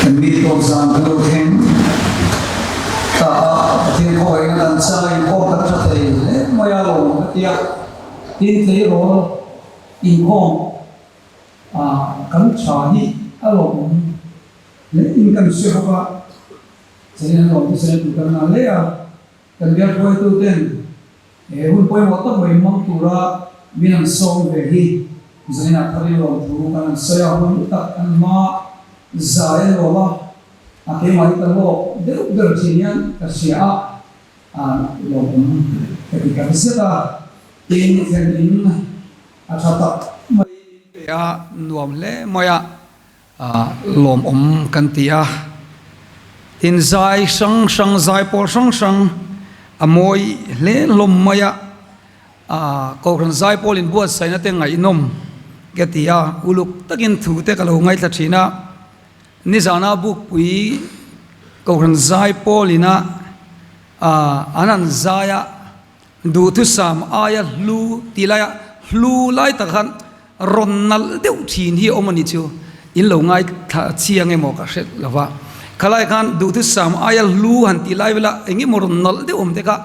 Kan mi tawp zan kan lo thleng ta a, Pathian khawngaihna kan chang inkhawm kan tha thei hle mai a lawm ka ti a, tin tleirawl inkhawm kan tha hi a lawmawm hle in kan hre bawk a, cheng an lawm te sawi tur kan ngah hle a, kan bial hruaitu ten He hun pawimawh tak mai hmang tura min an sawm ve hi Zainah Tharin lawmthu kan an sawi a, hun tak an hma zai a nuam a, a keimah hi ka lawk deuh ber thin hian ka hria a, a lawmawm ka ti tak zet a, tin thlen in a tha tak mai in pe a nuam hle mai a. Lawmawm kan ti a, tin zai hrang hrang, zai pawl hrang hrang a mawi hle hlawm mai a, Kohhran zai pawl inbuatsaihna te ngaihnawm ka ti a, uluk takin thu te ka lo ngaithla thin a, nizana Bukpui Kohhran zai pawlina an han zai a, Duhthusam aia hlu tih laia hlu lai tak khan rawn nalh deuh thin hi a awm a ni chu in lo ngaithla chiang emaw ka hre lo va. Khalai khan duhthusam aia hlu han tih lai vela eng emaw rawn nalh deuh awm te kha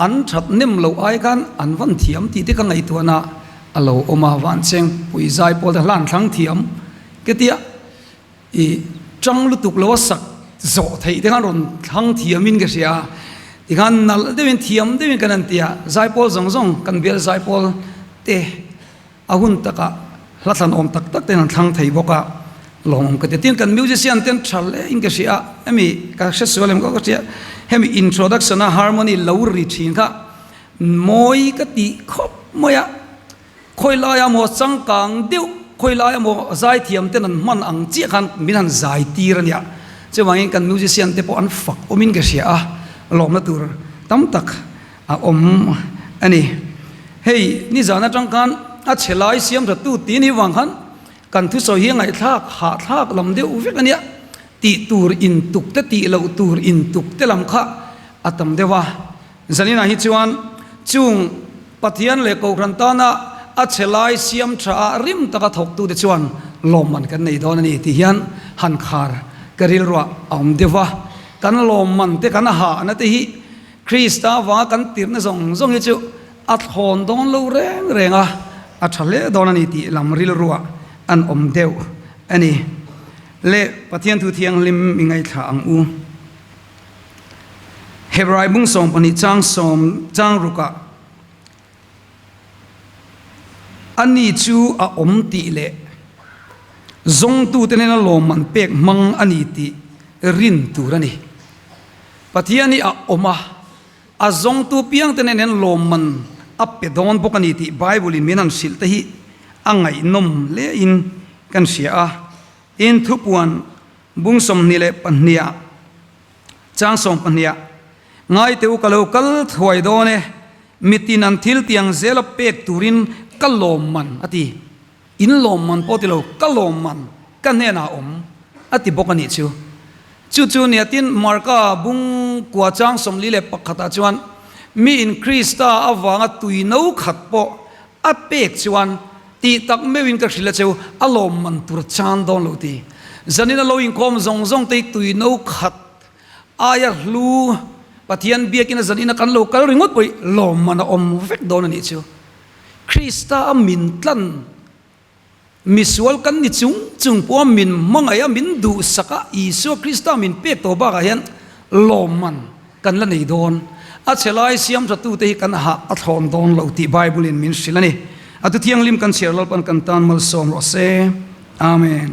an that nem loh ai khan an van thiam tih te ka ngaihtuahna a lo awm a, Vancheng pui zai pawl te hlan thlang thiam ka tia. I tang lutuk lo a sak zawh theih te khan rawn thlang thiam in ka hria a, tikhan nalh deuhin thiam deuhin kan han ti a, zaipawl zawng zawng kan bial zaipawl te a hun takah hla thlan awm tak tak ten an thlang thei bawk a, lawmawm ka ti. Tin kan musician ten tha hle in ka hria a, hemi ka hre sual em ka hria, hemi introduction a harmony lo ri thin kha mawi ka tih khawp mai a. Khawi laia maw changkang deuh, khawi laia maw zaithiam ten an hman ang chiah khan min han zai tir a nia. Chuvangin kan musician te pawh an fak awmin ka hria a, lawmna tur tam tak a awm a ni. Hei nizan atang khan a chhe lai siam tha tu tih ni vang khan kan thusawi hi a ngaihthlak hahthlak lam deuh vek a nia. Tih tur intuk te tih loh tur intuk te lam kha a tam deuh a. Zaninah hi chuan chung Pathian leh Kohhran tana a chhe lai siam tha a rim taka thawktute chuan lawmman kan nei dawn a ni tih hian han khar ka rilruah a awm deuh va. Kan lawmman te kan hahna te hi Krista avanga kan tirhna zawng zawng hi chu a thlawn dawn lo reng reng a, a tha hle dawn a ni tih lam rilruah an awm deuh a ni. Le Pathian thu thianghlim i ngaithla ang u. Hebrai bung 12 chang sawm chang rukah ani chu a awm tih leh zawngtute nena lawmman pek hmang a ni tih rin tur a ni. Pathian hi a awm a, a zawngtu piangte nen lawmman a pe dawn bawk a ni tih Bible-in min han hrilh te hi a ngaihnawm hlein kan hria a. Tin, thupuan Bung 22 ah chang 12 ah, Ngai teh u ka lo kal thuai dawn e, mitin an thil tiang zela pek turin ka lawmman a ti. In lawmman pawh ti lo, ka lawmman ka hnenah a awm a ti bawk a nih chu. Chu chu nia tin Marka bung kua chang 41 ah chuan mi in Krista avanga tui no khat pawh a pek chuan Tih tak meuhin ka hrilh a cheu, a lawmman tur chan dawn lo ti. Zanin a lo inkhawm zawng zawng te hi tui no khat aia hlu Pathian biakin a zanin a kan lo kal ringawt pawh hi lawmman a awm vek dawn a nih chu. Krista a min tlan, misual kan ni chung chung pawh a min hmangaih a, min duhsak a, Isua Krista min pek tawh bakah hian lawmman kan la nei dawn. A chhe lai siam thatute hi kan hah a thlawn dawn lo tih Bible in min hrilh a ni. A tu thianghlim kan chhiar Lalpan kan tan malsawm rawh se. Amen.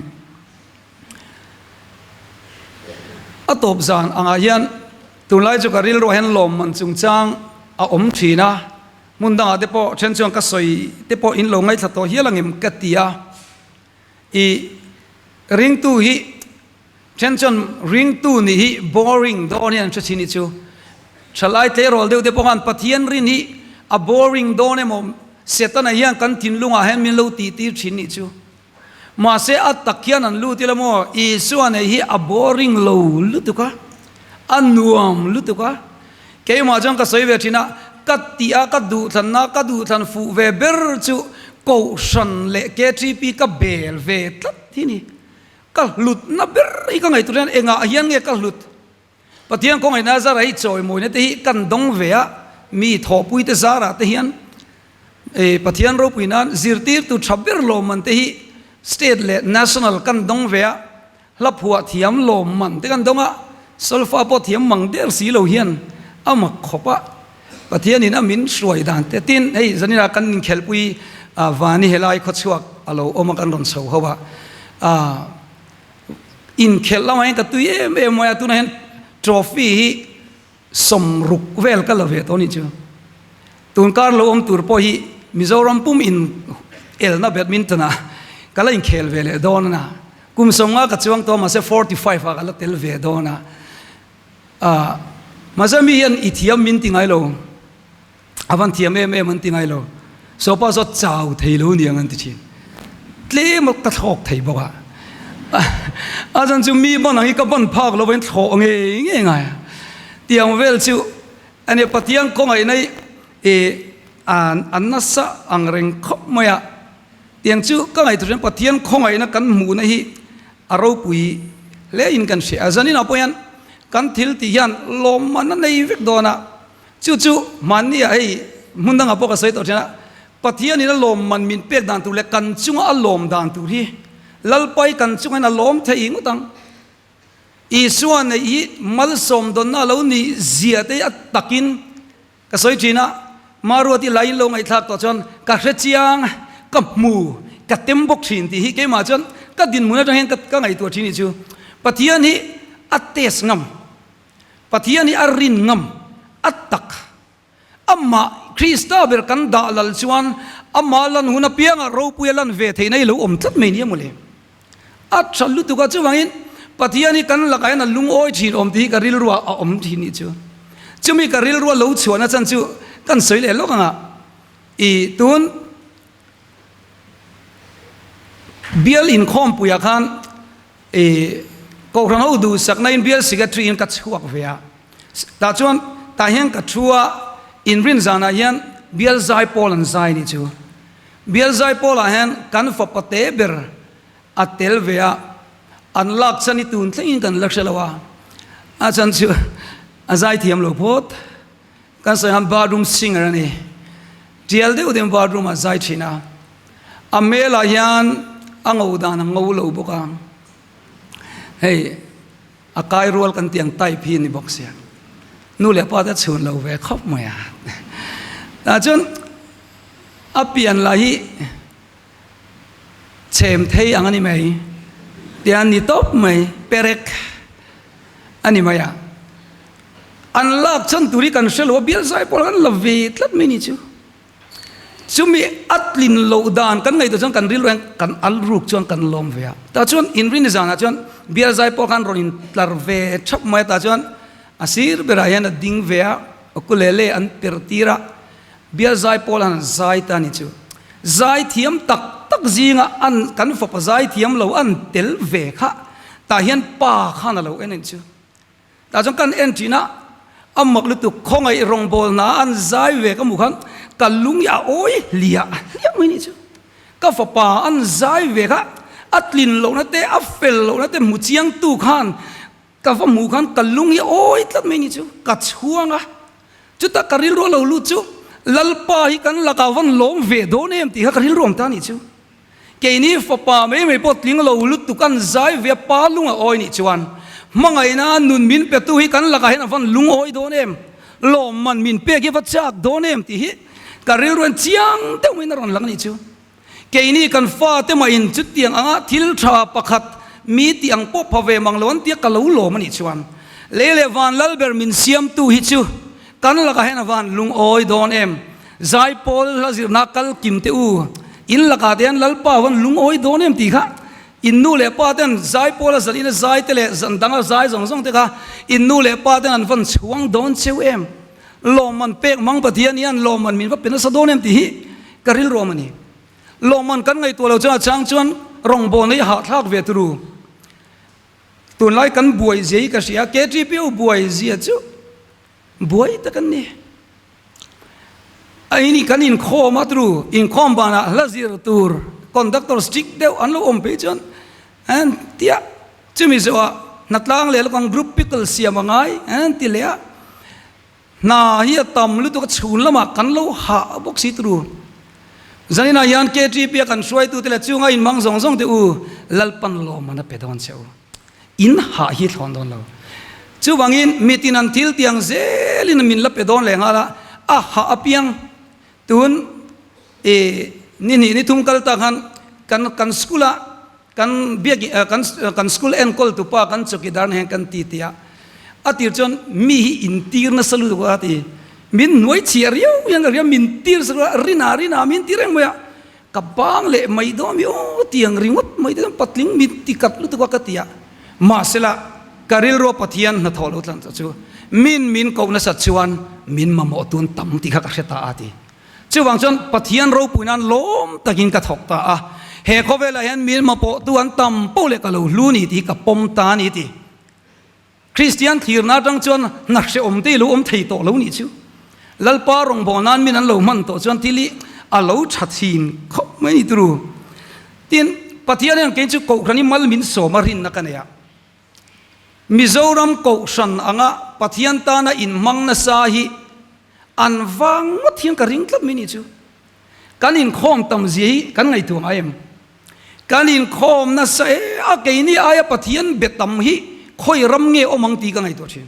A tawp zan angah hian tunlai chu ka rilruah hian lawmman chungchang a awm thin a, hmun dangah te pawh then chuan ka sawi te pawh in lo ngaithla tawh hial angem ka ti a. I ringtu hi Then chuan ringtu nih hi boring dawn hian an hre thin hi chu thalai tleirawl deuh te pawh khan Pathian rin hi a boring dawn emaw Setana hian kan thinlungah hian min lo tih tir thin nih chu. Mahse a tak hian an lut ila maw Isua neih hi a boring lo lutuk a, a nuam lutuk a. Keimah chuan ka sawi ve thin a, ka tih a ka duhthlanna ka duhthlan fuh ve ber chu Kohhran leh KTP ka bel ve tlat hi ni. Ka hlutna ber hi ka ngaihtuah hian engah hian nge ka hlut? Pathian khawngaihna zara hi chawimawina te hi kan dawng ve a, mi thawhpui te zarah te hian Pathian ropui nan zirtirtu tha ber lawmman te hi state leh national kan dawng ve a, hla phuah thiam lawmman te kan dawng a, solfa pawh thiam mang der si lo hian a mak khawp a, Pathianin a min hruai dan te tin hei zanina kan inkhelhpui Vani helai khawchhuak a lo awm a kan rawn chho ho a, Inkhelh lamah hian ka tui em em mai a, tunah hian trophy hi 60 vel ka la ve tawh a nih chu. Tun kar lo awm tur pawh hi Mizoram pum in elna badminton ah ka la inkhel ve leh dawn a na. Kum 50 ka chuang tawh a mahse 45 ah ka la tel ve dawn a. Ahh mahse mi hian i thiam min ti ngai lo. A van thiam em em an ti ngai lo. Sopa saw chau thei lo niang an ti thin. Tlem a ka thlawk thei bawk a. A chan chu mi ban ang hi ka ban phak lo in thlawh ngei ngei ngai a. Tiang vel chu ania Pathian khawngaihna hi e an nasa ang reng khawp mai a. Tiang chu ka ngaihtuah hian Pathian khawngaihna kan hmuhna hi a ropui hle in kan hria a. Zaninah pawh hian kan thil tih hian lawmman a nei vek dawn a. Chu chu hmanniah hei hmun dangah pawh ka sawi tawh thin a, Pathianin a lawmman min pek dan tur leh kan chunga a lawm dan tur hi Lalpai kan chungin a lawm thei ngawt ang. Isua neih hi malsawm dawnna a lo nih zia te hi a takin ka sawi thin a, Maruati laiin lo ngaihthlak tawh chuan ka hre chiang, ka hmu, ka tem bawk thin tih hi keimah chuan ka dinhmun atang hian ka ngaihtuah thin hi chu Pathian hi a test ngam. Pathian hi a rin ngam a tak. Amah Krista ber kan dah lal chuan amah lan hun apiangah ropui a lan ve theihna hi lo awm tlat mai nia mawle. A tha lutuk a, chuvangin Pathian hi kan lakah hian a lungawi thin awm tih hi ka rilruah a awm thin nih chu. Chumi ka rilrua lo chhuahna chan chu kan sawi leh lawk anga i tun bial inkhawmpuiah khan I Kohhran ho duhsakna in bial secretary in ka chhuak ve a, tah chuan tah hian ka thu a, inrin zanah hian bial zai pawl an zai nih chu. Bial zai pawlah hian kan fapa te ber a tel ve a, an lak chan i tun thlengin kan la hre lo a, a chan chu a zai thiam lo phawt. Kan sawi han bathroom singer a ni. Tial deuh deuhin bathroom ah zai thin a. A hmelah hian a ngo dan a ngo lo bawk a. Hei a kai rual kan tih ang type hi a ni bawk sia. Nu leh pa te a chhun lo ve khawp mai a. Tah chuan a pian lah hi chhem thei ang a ni mai. Tiang ni tawp mai perek a ni mai a. An lak chhan tur hi kan hre lo a, bial zai pawh kan la ve tlat mai ni chu. Chumi a tlin loh dan kan ngaihtuah chuan kan rilru hian kan al ruk chuan kan lawm ve a. Tah chuan inrin zanah chuan bial zai pawh khan rawn in tlar ve thap mai a, tah chuan a sir berah hian a ding ve a, ukulele an per tir a, bial zai pawl han zai ta ni chu. Zai thiam tak tak zinga an kan fapa zai thiam lo an tel ve kha tah hian pa khan a lo en a ni chu. Tah chuan kan en thin a, a mak lutuk khawngaih rawngbawlna an zai ve ka hmuh khan ka lung hi a awi hliah hliah mai nih chu. Ka fapa an zai ve kha a tlin lohna te a fel lohna te hmu chiang tu khan ka va hmuh khan ka lung hi a awi tlat mai nih chu. Ka chhuang a, chutah ka rilru a lo lut chu Lalpa hi kan lakah van lawm ve dawn em tih kha ka rilru awm ta nih chu. Keini fapa mai mai pawh tling lo lutuk an zai ve a pa lung a awi nih chuan hmangaihna nun min petu hi kan lakah hian a van lungawi dawn em, lawmman min pek hi va chak dawn em tih hi ka rilru hian chiang deuh maiin a rawn lang nih chu. Keini kan fate mahin chutiang anga thil tha pakhat mi tih ang pawh pha ve mang lo an tia ka lo lawm a nih chuan lei leh van lalber min siamtu hi chu Kan lakah hian a van lungawi dawn em? Zaipawl hla zirna kal kim teh u. In lakah te hian Lalpa van lungawi dawn em tih kha in nu leh pa ten zaipawl a zalin a zai te leh zan danga zai zawng zawng te kha in nu leh pa ten an van chhuang dawn cheu em? Lawmman pek mang Pathian hian lawmman min va pe nasa dawn em tih hi ka rilruam a ni. Lawmman kan ngaihtuah lo chuan a chang chuan rawngbawlna hi a hahthlak ve turu. Tunlai kan buai zia hi ka hria, KTPO buai zia chu Buai tak an ni. A ini kan inkhawm a tru, inkhawm banah hla zir tur conductor strict deuh an lo awm phei chuan An ti a, chumi zawhah hnatlang leh lawk ang group pickle siam a ngai an ti leh a, hna hi a tam lutuk a chhun lamah kan lo hah bawk si turu. Zaninah hian KTP a kan hruaitute leh chunga inmang zawng zawng te u Lalpan lawmman a pe dawn che u. In hah hi thlawn dawn lo. Chuvangin mitin an thil tiang zelin min la pe dawn leh nghal a, a hah apiang tun i ni hnih ni thum kal tak khan kan kan school ah kan biak kan kan school enkawl tupa kan chawkidar nen hian kan ti ti a, a tir chuan mi hi intir nasa lutuk a ti, min hnuai chhiah riau hian ka hria min tir sa rinah rinah min ti reng mai a. Ka bang leh mai dawn mi aw tiang ringawt mai te chuan patling min ti kat lutuk a ka ti a, mahsela ka rilrua Pathian hnathawh lo tlan chu min min koh nasat chuan min mamawh tun tam tih kha ka hre ta a ti. Chuvang chuan Pathian ropui nan lawm takin ka thawk ta a, he khawvelah hian min mamawh tu an tam poh leh ka lo hlu ni tih hi ka pawm ta a ni ti. Kristian thirna atang chuan hna hrehawm te i lo awm thei tawh lo nih chu. Lalpa rawngbâwl nan min an lo hman tawh chuan thil hi a lo tha thin khawp mai ni turu. Tin, Pathian hian kei chu Kohhran hi mal min sawm a rinna ka nei a. Mizoram Kohhran anga Pathian tana inhmang nasa hi an vang ngawt hian ka ring tlat mai nih chu. Kan inkhawm tam zia hi kan ngaihtuah ngai em? Kan inkhawm nasa e a, keini aia Pathian be tam hi khawi ram nge awm ang tih ka ngaihtuah thin.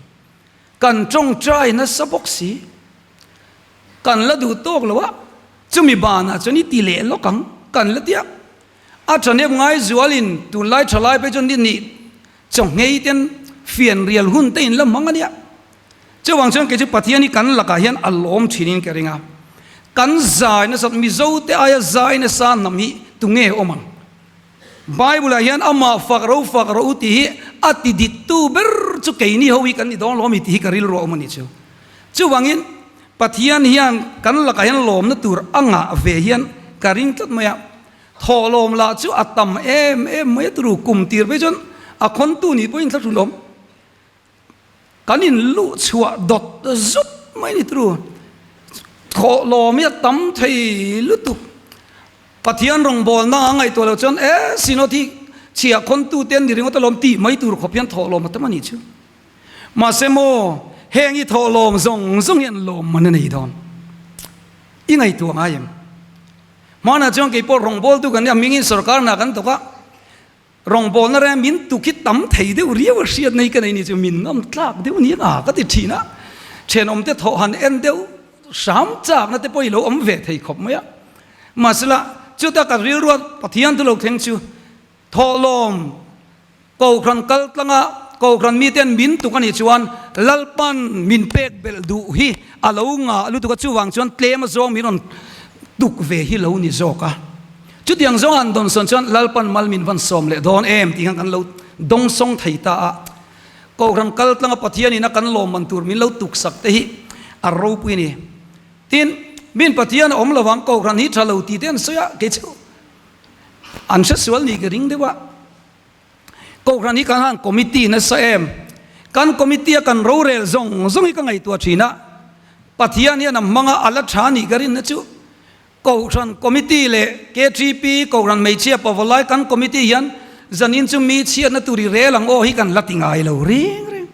Kan tawngtai nasa bawk si, kan la duh tawk lo a, chumi banah chuan i ti leh lawk ang kan la tia. A thanem ngai zualin tunlai thalai phei chuan ni nih chawnghei ten fianrial hun te in la hmang a nia. Chuvang chuan kei chu Pathian hi kan lakah hian a lawm thinin ka ring a, kan zai nasat Mizo te aia zai nasa hnam hi tunge awm ang? Bible ah hian amah fak ro fak rawh u tih hi a ti diktu ber chu keini ho hi kan ni dawn lawm i tih hi ka rilru a awm a nih chu. Chuvangin Pathian hian kan lakah hian lawmna tur a ngah ve hian ka ring tlat mai a, thawhlawm lah chu a tam em em mai a turu kum tir phei chuan a khawntu nih pawhin thla hrulawm. Kan in luh chhuah dawt zut mai ni turu. Thawh lawm hi a tam thei lutuk. Pathian rawngbawlna a ngaihtuah loh chuan e Synod hi chhiah khawntu te an ni ringawt alawm tih mai tur khawp hian thawh lawm a tam a nih chu. Mahse maw heng i thawh lawm zawng zawng hian lawm man a nei dawn. I ngaihtuah ngai em? Hmanah chuan keipawh rawngbawltu kan nia hmingin sorkar hna kan thawk a. Rawngbawlna reng min tuk hi tam thei deuh riau a hriat nei ka nei ni chu min ngam tlak deuh ni ang a ka ti thin a, thenawmte thawh han en deuh hram chakna te pawh i lo awm ve thei khawp mai a. Mahsela chuta ka rilruat Pathian thu lo thleng chu thawhlawm Kohhran kal tlanga Kohhran miten min tuk a nih chuan Lalpan min pek belh duh hi a lo ngah lutuk a, chuvang chuan tlem azawng min rawn tuk ve hi lo ni zawk a. Chutiang zawng an dawnsawn chuan Lalpan mal min van sawm leh dawn em tih khan kan lo dawngsawng thei ta a. Kohhran kal tlanga Pathian ina kan lawmman tur min lo tuksak te hi a ropui a ni. Tin, min Pathian a awm lovang Kohhran hi tha lo tih te an sawi a, kei chu an hre sual ni ka ring deuh a. Kohhran hi kan han committee nasa em? Kan committee a kan rorel zawng zawng hi ka ngaihtuah thin a, Pathian hian a hmanga a la tha nih ka rinna chu Kohhran Committee leh KTP, Kohhran Hmeichhia Pavalai kan Committee hian zanin chu mi chhiatna tur i rel ang aw hi kan la ti ngai lo reng reng.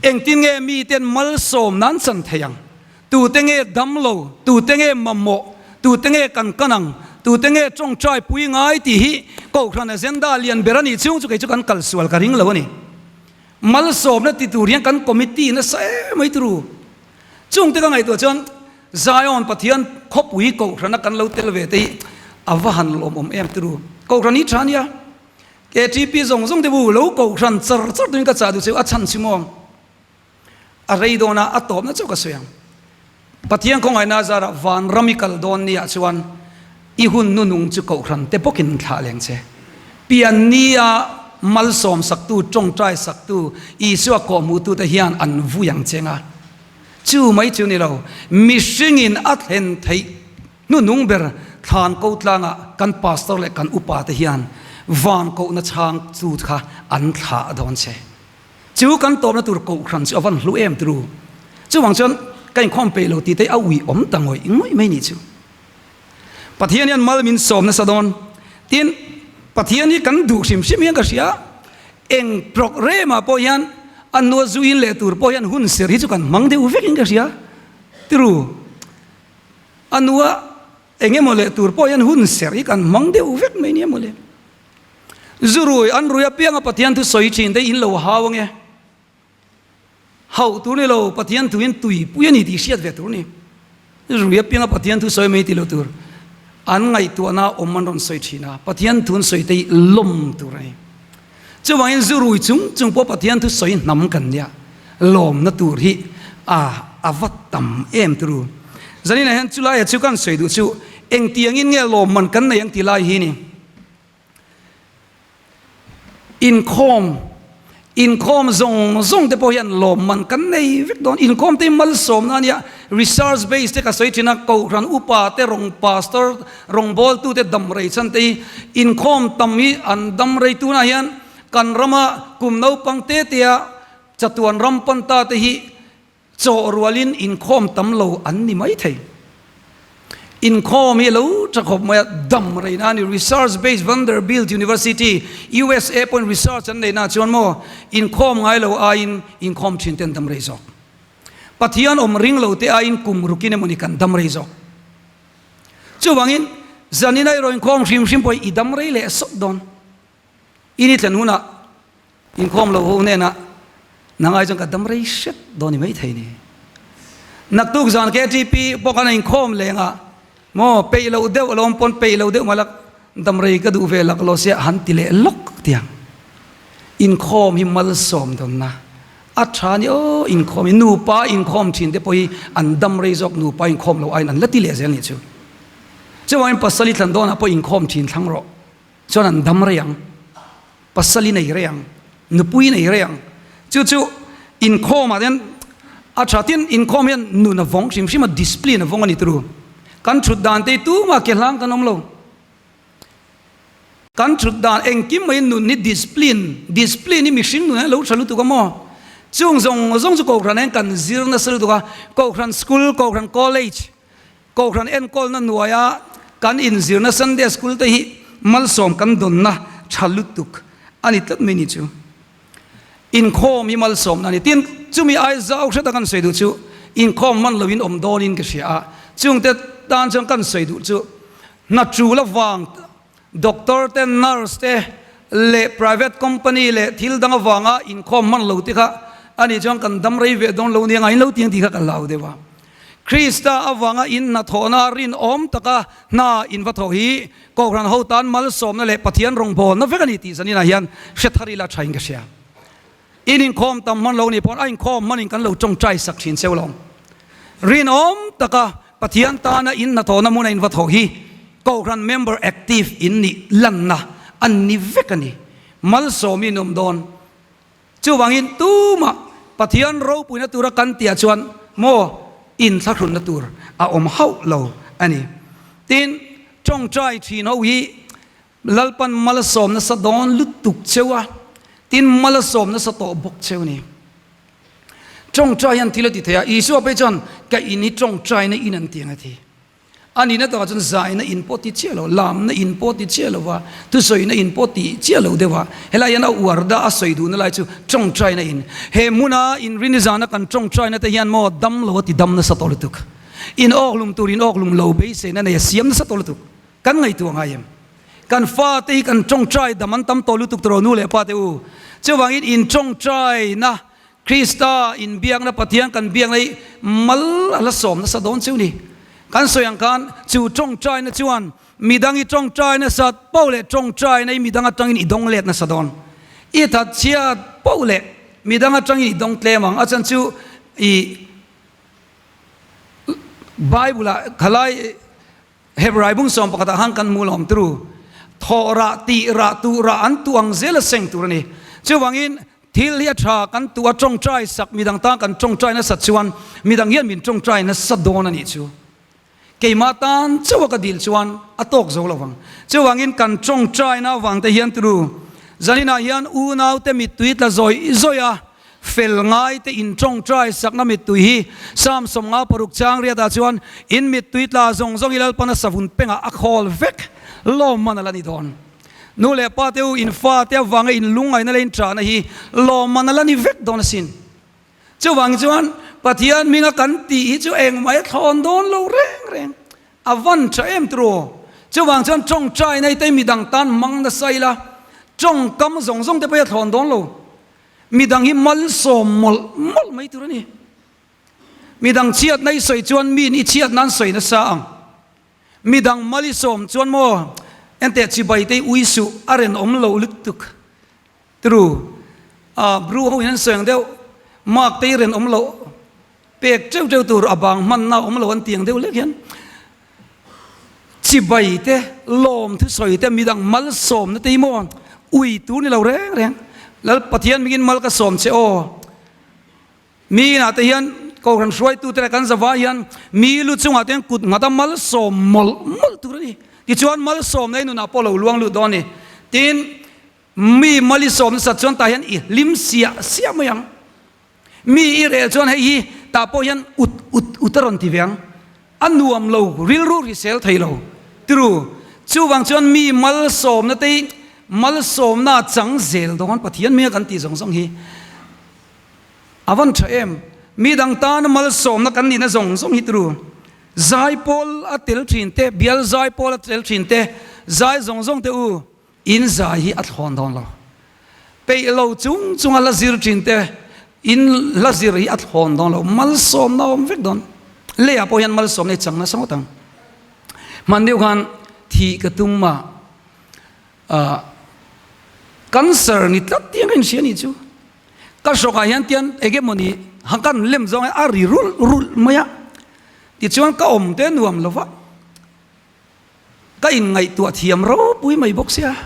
Engtin nge miten malsawm nan chan thei ang? Tute nge damlo? Tute nge mamawh? Tute nge kan kan ang? Tute nge tawngtai pui ngai tih hi Kohhran agenda lian ber a nih chhung chu kei chu kan kalsual ka ring lo a ni. Malsawmna ti tur hian kan Committee nasa em mai turu. Chungte ka ngaihtuah chuan Zion Pathian khawpui Kohhrana kan lo tel ve te hi a va han lawmawm em turu. Kohhran hi tha nia. KTP zawng zawng te bu lo Kohhran char char tuin ka chah duh cheu a chhan chim awm. A rei dawn a, a tawpna chauh ka sawi ang. Pathian khawngaihna zarah vanram i kal dawn nia chuan i hun nunung chu Kohhran te bawkin thlah leng che. Pian nia malsawm saktu, tawngtai saktu, Isua kawhhmuhtu te hian an vui ang cheng a. Chu mai chu ni lo, mihringin a thlen theih hnunung ber thlan ko tlangah kan pastor leh kan upa te hian van kohna chhang chu kha an thlah dawn che. Chu kan tawpna tur kohhran chu a van hlu em turu. Chuvang chuan ka inkhawm peih lo tih te a ui awm ta ngawih ngawih mai ni chu. Pathian hian mal min sawm nasa dawn. Tin. Pathian hi kan duh hrim hrim hian ka hria, eng programme ah pawh hian a nua zu in leh tur pawh hian hun ser hi chu kan hmang deuh vek in ka hria tiru. A nua eng emaw leh tur pawh hian hun ser hi kan hmang deuh vek mai nia mawle. Zu rui an rui apianga Pathian thu sawi thin te in lo hau ange. Hauh tur ni lo, Pathian thu in tui pui a ni tih hriat ve tur ni. Rui apianga Pathian thu sawi mai ti lo tur an ngaihtuahna awm an rawn sawi thin a, Pathian thu an sawi te hi lawm tur a ni. Chuvangin zu rui chung chung pawh Pathian thu sawi hnam kan nia, lawmna tur hi a a va tam em turu. Zaninah hian chulaiah chu kan sawi duh chu engtiangin nge lawmman kan nei ang ti lai hi ni. Inkhawm, Inkhawm zawng zawng te pawh hian lawmman kan nei vek dawn. Inkhawm te hi malsawmna a nia. Research base te ka sawi thin a, Kohhran upa te rawng pastor rawngbawltu te dam rei chhan te hi inkhawm tam hi an dam rei tunah hian kan rama kum naupang te tea chatuan ram pan ta te hi Chaw rualin inkhawm tam lo an ni mai thei. Inkhawm hi a lo tha khawp mai a, dam rei na a ni. Research based Vanderbilt University, USA pawhin research an neihna ah chuan maw, inkhawm ngai lo aiin inkhawm thin te an dam rei zawk. Pathian awm ring lo te aiin kum rukin emawni kan dam rei zawk. Chuvangin, zanin a i rawn inkhawm hrim hrim pawh hi i dam rei leh sawt dawn. I ni thlen hunah inkhawm lo ho hnenah nangai chuan ka dam rei hret dawn ni maithei ni. Naktuk zan KTP pawh khan a inkhawm leng a, maw peih loh deuh alawm pawn peih lo deuh malak dam rei ka duh ve lak lo sia han ti leh lawk tiang. Inkhawm hi malsawm dawnna a tha ni aw inkhawm hi nupa inkhawm thin te pawh hi an dam rei zawk nupa inkhawm lo aiin an la ti leh zel nih chu. Chuvangin pasal i thlan dawnah pawh inkhawm thin thlang rawh. Chuan an dam rei ang, pasal i nei rei ang, nupui i nei rei ang. Chu chu inkhawmah hian a tha tin inkhawm hian nun a vawng hrim hrim a, discipline a vawng a ni turu. Kan thut dan te hi tumah ke hlang kan awm lo. Kan thut dan engkim mai nun hi discipline, discipline hi mihring nun hian a lo tha lutuk a maw? Chung zawng zawng chu Kohhran hian kan zir nasa lutuk a, Kohhran school, Kohhran college, Kohhran enkawlna hnuaia kan inzirna Sunday School te hi malsawm kan dawnna tha lutuk a ni tlat mai ni chu. Inkhawm hi malsawmna a ni. Tin, chumi ai zau hreta kan sawi duh chu inkhawm hman loin awm dawnin ka hria a, chungte tan chuan kan sawi duh chu hna tul avang doctor te, nurse te leh private company leh thil dang avanga inkhawm hman lo te kha a nih chuan kan dam rei ve dawn lo nia ngain lo tiang tih kha ka lau deuh a. Krista avanga in hnathawhna rinawm taka hna in va thawh hi Kohhran ho tan malsawmna leh Pathian rawngbawlna vek a ni tih zaninah hian hre thar ila thain ka hria. In inkhawm tam hman lo nih pawn a inkhawm hmanin kan lo tawngtai sak thin cheu lo. Rinawm taka Pathian tana in hnathawhna hmuna in va thawh hi Kohhran member active in nih lanna a ni vek a ni. Malsawmi in awm dawn. Chuvangin tumah Pathian ropuina tura kan tihah chuan maw inthlahrunna tur a awm hauh lo a ni. Tin, tawngtai thin ho hi Lalpan malsawm nasa dawn lutuk cheu a, tin malsawm nasa tawh bawk cheu a ni. Tawngtai hian thil a ti thei a, Isua phei chuan ka in hi tawngtaina in an ti ang a ti. A nihna takah chuan zaina in pawh ti chiah lo, lamna in pawh ti chiah lo va, thusawina in pawh ti chiah lo deuh a. Helai hian a uar dah a sawi duhna lai chu tawngtaina in. He hmuna inrini zana kan tawngtaina te hian maw dam lo a ti dam nasa tawh lutuk. In awklum tur in awklum lo beiseina nei a siam nasa tawh lutuk. Kan ngaihtuah ngai em? Kan fate hi kan tawngtai dam an tam tawh lutuk tawh nu leh pa te u. Chuvangin in tawngtaina Krista inbiakna Pathian kan biakna hi mal a la sawm nasa dawn cheu ni. Kan sawi ang khan chu tawngtaina chuan midang i tawngtai nasat poh leh tawngtaina i midang atangin i dawng let nasa dawn. I that chhiat poh leh midang atangin i dawng tlem ang. A chhan chu i Bible ah khalai Hebrai bung sawm pakhatah khan kan hmu lawm turu. Thawh rah, tih rah, tuh rah an tuh ang zel a seng tur a ni. Chuvangin thil hi a tha kan tuh a tawngtai sak midang tan kan tawngtai nasat chuan midang hian min tawngtai nasa dawn a nih chu. Keimah tan chauh a ka dil chuan a tawk zo lo vang. Chuvangin kan tawngtaina avang te hian turu zaninah hian unaute mittui tla zawih zawih a, Fel ngai te in tawngtai sakna mittui hi Psalm 56 chang riatah chuan in mittui tla zawng zawng i Lalpana savun pengah a khawl vek lawm man a la ni dawn. Nu leh pa te u, in fa te avanga in lungngaihna leh in ṭahna hi lawmman a la ni vek dawn asin. Chuvang chuan Pathian hminga kan tih hi chu engmah a thlawn dawn lo reng reng. A van ṭha em tiraw? Chuvang chuan ṭawngṭaina hi tei midang tan hmang nasa ila, ṭawngkam zawng zawng te pawh hi a thlawn dawn lo. Midang hi malsawm mawlh mawlh mai tur a ni. Midang chhiatna i sawi chuan miin i chhiatna an sawi nasa ang. Midang mal i sawm chuan maw enteh chibai te i ui suh a renawm lo lutuk. Tru, a bru ho in an sawi ang deuh, mark te i renawm loh pek teuh teuh tur a bang hmanna awm lo an ti ang deuh lek hian chibai te lawm thusawi te midang malsawmna te hi maw ui tur ni lo reng reng. Lal Pathian mingin mal ka sawm che aw. Mi inah te hian Kohhran hruaitute leh kan zavai hian mi lu chungah te hian kut nghat a malsawm mawlh mawlh tur a ni. Tichuan malsawmna i nunah pawh lo luang lut dawn a ni. Tin, mi mal i sawm nasat chuan tah hian i hlim siah siah mai ang. Mi i rel chuan hei hi tah pawh hian ut ut ut a rawn ti ve ang. A nuam lo, rilru hrisel thei lo. Tiru, chuvang chuan mi malsawmna te hi malsawmna a chang zel dawn Pathian hming a kan tih zawng zawng hi. A van tha em? Mi dang tana malsawmna kan nihna zawng zawng hi turu. Zai pawl a tel thin te, bial zai pawl a tel thin te, zai zawng zawng te u, in zai hi a thlawn dawn lo. Peih lo chung chunga la zir thin te, in la zir hi a thlawn dawn lo. Malsawmna a awm vek dawn. Leiah pawh hian malsawmna i chang nasa ngawt ang. Hman deuh khan thih ka tum a. Ahh cancer ni tlat tiang ka inhria nih chu. Ka hrawkah hian tian eng emawni han kan lem zawng hian a ri rulh rulh mai a. Tichuan ka awm te nuam lo va, ka inngaihtuah thiam ropui mai bawk sia.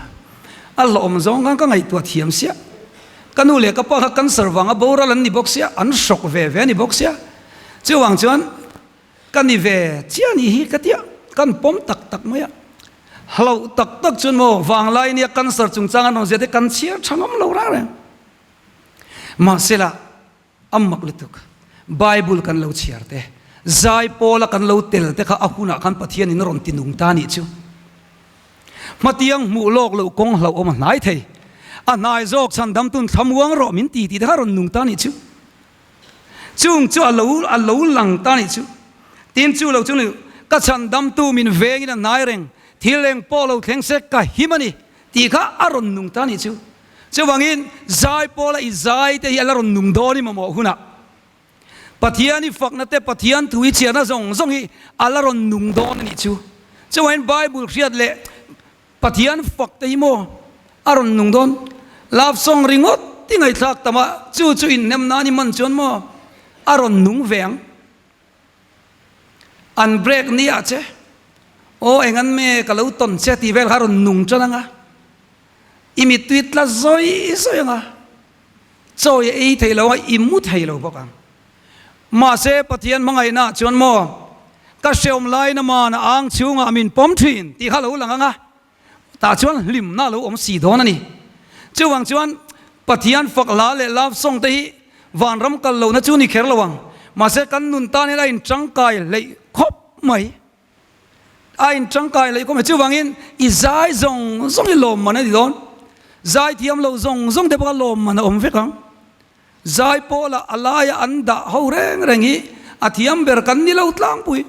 A hlawhawm zawng khan ka ngaihtuah thiam sia. Ka nu leh ka pa kha cancer vanga boral an ni bawk sia, an hrawk ve ve a ni bawk sia. Chuvang chuan Ka ni ve chiah nih hi ka tia, kan pawm tak tak mai a. Hlauh tak tak chuan maw vanglai nia cancer chungchang an rawn zia te kan chhiar tha ngam lo reng reng. Mahsela a mak lutuk, Bible kan lo chhiar te, zai pawla kan lo tel te kha a hunah khan Pathianin a rawn ti nung ta nih chu. Hmatiang hmuh lawk loh kawng hlauhawm a hnai thei. A hnai zawk chhan damtun thlamuang rawh min ti tih te kha a rawn nung ta nih chu. Chung chu a lo a lo lang ta nih chu. Tin chu lo chu ni, ka chhan damtu min vengin a hnai reng, thil eng pawh lo thleng se ka him a ni tih kha a rawn nung ta nih chu. Chuvangin zai pawla i zai te hi a la rawn nung dawn i mamawh hunah Pathian i fakna te Pathian thu i chhiarna zawng zawng hi a la rawn nung dawn a nih chu. Chuvangin Bible hriat leh Pathian fak te hi maw a rawn nung dawn? Love song ringawt i ngaihthlak tam a, chu chu inhnem nan i man chuan maw a rawn nung ve ang. An break ni ah che, aw eng an me ka lo tawn che tih vel kha a rawn nung tan ang a, i mittui tla zawi zawi ang a, chawi a ei thei lo ang a, i mu thei lo bawk ang. Mahse Pathian hmangaihna ah chuan maw ka hreawm lai na man a ang chhungah min pawm thin tih kha lo lang ang a, tah chuan hlimna a lo awm si dawn a ni. Chuvang chuan Pathian fak hla leh love song te hi vanram kal lohna chu ni kher lo ang, mahse kan nun tan hian a in tangkai hleih khawp mai. A in tangkai hleih khawp mai. Chuvangin i zai zawng zawng hi lawmman a ni dawn. Zai thiam lo zawng zawng te pawh kha lawmman a awm vek ang. Zai pawlah a laia an dah ho reng reng hi a thiam ber kan ni lo tlangpui.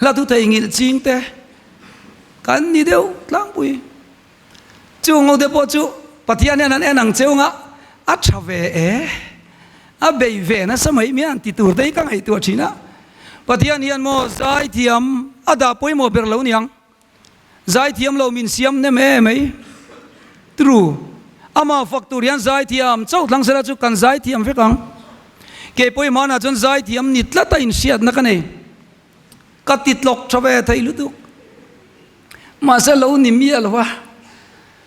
Hla thu thei ngilh ching te kan ni deuh tlangpui. Chung ho te pawh chu Pathian hian an en ang cheu nga a tha ve e, a bei ve nasa mai mai an ti tur te hi ka ngaihtuah thin a. Pathian hian maw zai thiam a dah pawimawh ber lo niang. Zaithiam lo min siam nem e mai. True. Amah fak tur hian zaithiam chauh thlang sela chu kan zaithiam vek ang. Kei pawh i hmanah chuan zaithiam ni tlat a inhriatna ka nei. Ka ti tlawk tha ve thei lutuk. Mahse lo ni miah lo a.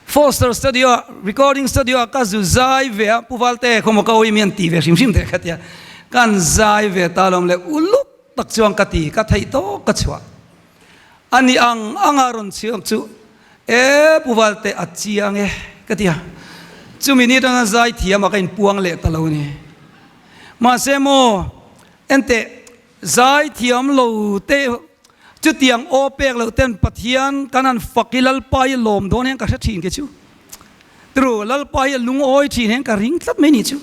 Foster Studio ah, recording studio ah ka zu zai ve a, Pu Valte khawmaw ka awih mi an ti ve hrim hrim teh kha tia. Kan zai ve ta lawm le uluk tak chuan ka ti, ka theih tawk ka chhuah. A ni ang anga rawn chhiak chu e Pu Valte a chiang e ka ti a, chumi ni atanga zai thiam ah ka inpuang leh ta lo ni. Mahse maw enteh zai thiam lo te. Chutiang aw pek loh ten Pathian kan han fak hi Lalpa hi lawm dawn hian ka hre thin ke chu. Tru, Lalpa hi a lungawi thin hian ka ring tlat mai ni chu.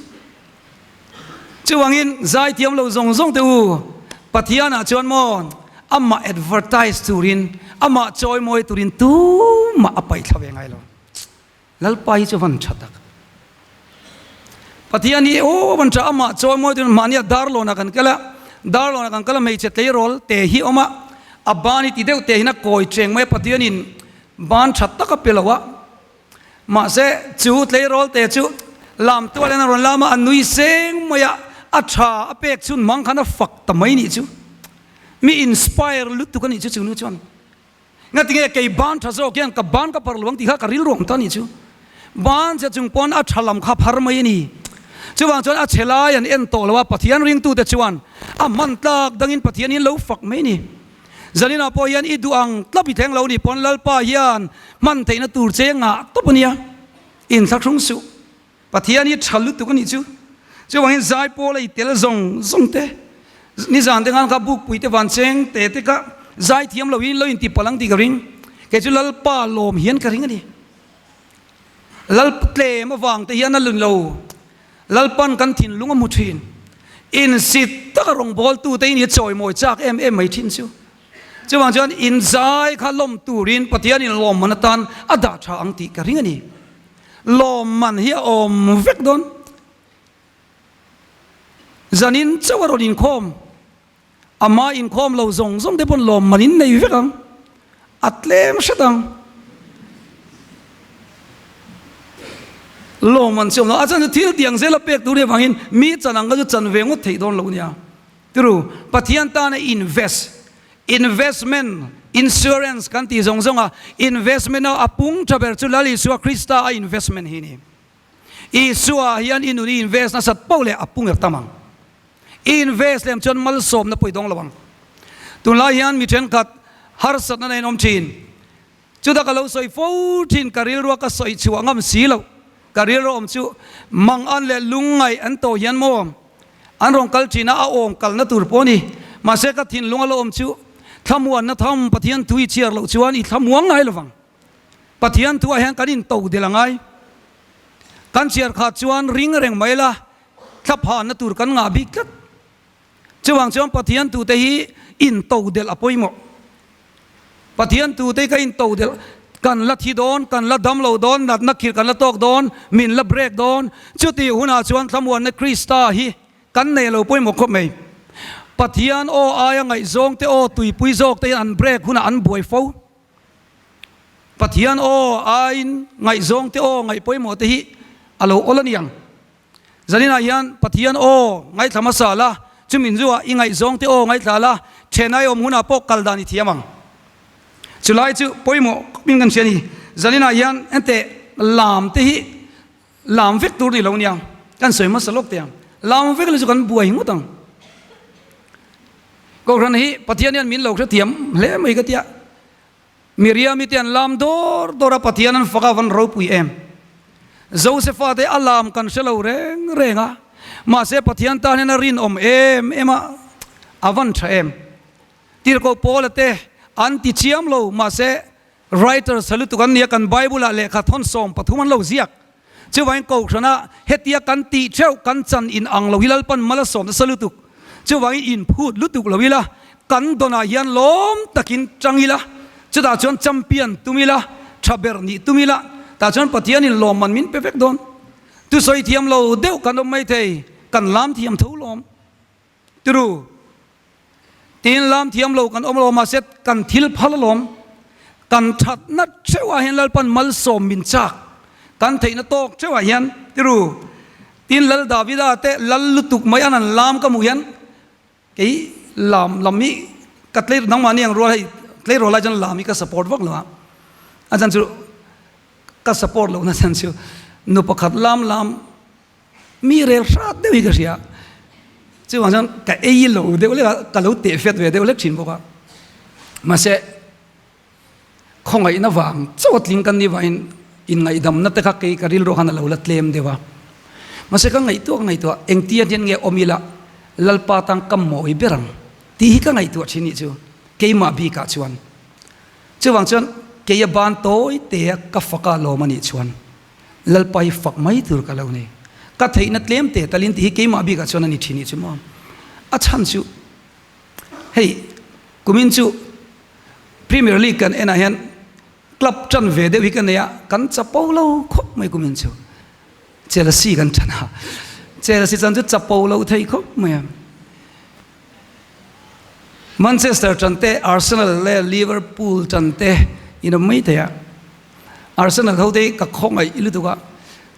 Chuvangin zaithiam lo zawng zawng te u, Pathianah chuan maw amah advertise turin, amah chawimawi turin tumah a paihthla ve ngai lo. Lalpa hi chu van tha tak. Pathian hi aw van tha amah chawimawi turin mahnia darlawnah kan kal a, darlawnah kan kal a hmeichhe tleirawl te hi awm a, a ban hi ti deuh te hian a kawi cheng mai a, Pathianin ban tha tak a pe lo a. Mahse, chu tleirawl te chu lam tualin a rawn lam a, a nui seng mai a, a tha a pek chhun mang khan a fak ta mai nih chu. Mi inspire lutuk a nih chu chu nu chuan. Ngatinge kei ban tha zawk hian ka ban ka phar lo ang tih kha ka rilru ang ta nih chu. Ban che chung pawn a tha lam kha phar mai a ni. Chuvang chuan a chhe lai an en tawh lo a, Pathian ringtute chuan a hman tlak dangin Pathian in lo fak mai a ni. Zaninah pawh hian i duh ang tlap i thleng lo ni pawn Lalpa hian hman theihna tur che ngah tawp a nia, inthlahrung suh. Pathian hi tha lutuk a nih chu. Chuvangin zaipawl a i tel zawng zawng te, nizan te khan kha bukpui te van cheng te te kha zaithiam lo in lo inti palh ang tih ka ring. Kei chu Lalpa lawm hian ka ring a ni. Lal tlem avang te hian a lun lo. Lalpan kan thinlung a hmu thin. Insit taka rawngbawltute in i chawimawi chak em em mai thin chu. Chuvang chuan inzai kha lawm turin Pathianin lawmman atan a dah tha ang tih ka ring a ni. Lawmman hi a awm vek dawn. Zanin chauh a rawn inkhawm. Ama inkhawm lo zawng zawng te pawn lawmman in nei vek ang, a tlem hret ang. Lawmman chu awm lo, a chan chu thil tiang zela pek tur hi avangin mi chan ang kha chu chan ve ngawt theih dawn lo nia. Tiru, Pathian tana invest, investment, insurance kan tih zawng zawng a, investment a a pung tha ber chu Lal Isua Krista a investment hi ni. Isua hian i nun i invest nasat poh leh a pung er tam ang. I invest lem chuan malsawmna pawh i dawng lo ang. Tunlai hian mi thenkhat harsatna na in awm thin. Chuta ka lo sawi fo thin, ka rilrua ka sawi chhuah ngam si lo. Ka rilru awm chu mang an leh lungngaih an tawh hian maw an rawn kal thin a, a awm kalna tur pawh a ni. Mahse ka thinlung a lo awm chu thlamuanna tham Pathian thu i chhiar loh chuan i thlamuang ngai lovang. Pathian thuah hian kan into del a ngai. Kan chhiar khat chuan ring reng mai la, thla phanna tur kan ngah bik tlat. Chuvang chuan Pathian tute hi into delh a pawimawh. Pathian tute hi ka into delh, kan la thi dawn, kan la dam lo dawn, natna khirh kan la tawk dawn, min la break dawn. Chutih hunah chuan thlamuanna Krista hi kan nei lo pawimawh khawp mai. Pathian aw aia ngaihzawng te aw tuipui zawk te hian an break hunah an buai fo. Pathian aw aiin ngaihzawng te aw ngaih pawimawh te hi a lo awl a ni ang. Zaninah hian Pathian aw ngaithla hmasa la, chumi zuah i ngaihzawng te aw ngaithla la, thenai awm hunah pawh kal dan i thiam ang. Chulai chu pawimawh khawpin kan hria a ni. Zaninah hian henteh lam te hi lam vek tur ni lo nia, kan sawi hmasa lawk teh ang. Lam vek lo chu kan buai ngawt ang. Kohhran hi Pathian hian min lo hrethiam hle mai ka tia. Miriami te an lam dawr dawr a, Pathian an fak a van ropui em. Josefa te a lam kan hre lo reng reng a, mahse Pathian tan hian a rinawm em em a, a van tha em. Tirhkoh Paula te an ti chiam lo, mahse Writers ha lutuk an nia, kan Bible ah lehkha thawn 13 an lo ziak. Chuvangin Kohhrana hetia kan tih theuh kan chan in ang lo hi Lalpan mal a sawm nasa lutuk. Chuvangin inphut lutuk lo ila, kan dawnah hian lawm takin tang ila, chutah chuan champion tum ila, tha ber nih tum ila, tah chuan Pathianin lawmman min pe vek dawn. Thusawi thiam lo deuh kan awm maithei, kan lam thiam tho lawm. Tiru, tiin lam thiam lo kan awm lo mahse kan thil phal alawm. Kan thatna theuhah hian Lalpan malsawm min chak. Kan theihna tawk theuhah hian tiru, tiin Lal Davida te lal lutuk mai an han lam ka hmuh hian kei lam lam hi ka tlei nangmahni ang rual hei tleirawl lai chuan lam hi ka support vak lo a. A chan chu ka support lohna chan chu nu pakhat lam lam Mi rel hrat deuh hi ka hria. Chuvang chuan ka ei lo deuh lek a, ka lo teh fiat ve deuh lek thin bawk a. Mahse, khawngaihna vang chauh a tling kan nih vangin inngaihdamna te kha kei ka rilru khan a lo la tlem deuh a. Mahse ka ngaihtuah ka ngaihtuah engtia hian nge awm ila Lalpa tan ka mawi ber ang tih hi ka ngaihtuah thin nih chu. Keimah bikah chuan. Chuvang chuan keia ban tawi tea ka faka lawm a nih chuan Lalpa hi fak mai tur ka lo nei. Ka theihna tlem te talin tih hi keimah bikah chuan a ni thin nih chu maw. A chhan chu hei kumin chu Premier League kan enah hian club tan ve deuh hi ka nei a, kan chapo lo khawp mai kumin chu. Chelsea kan tan a, Chelsea chan chu chapo lo thei khawp mai a. Manchester tan te, Arsenal leh Liverpool tan te in awm mai thei a. Arsenal ho te hi ka khawngaih lutuk a,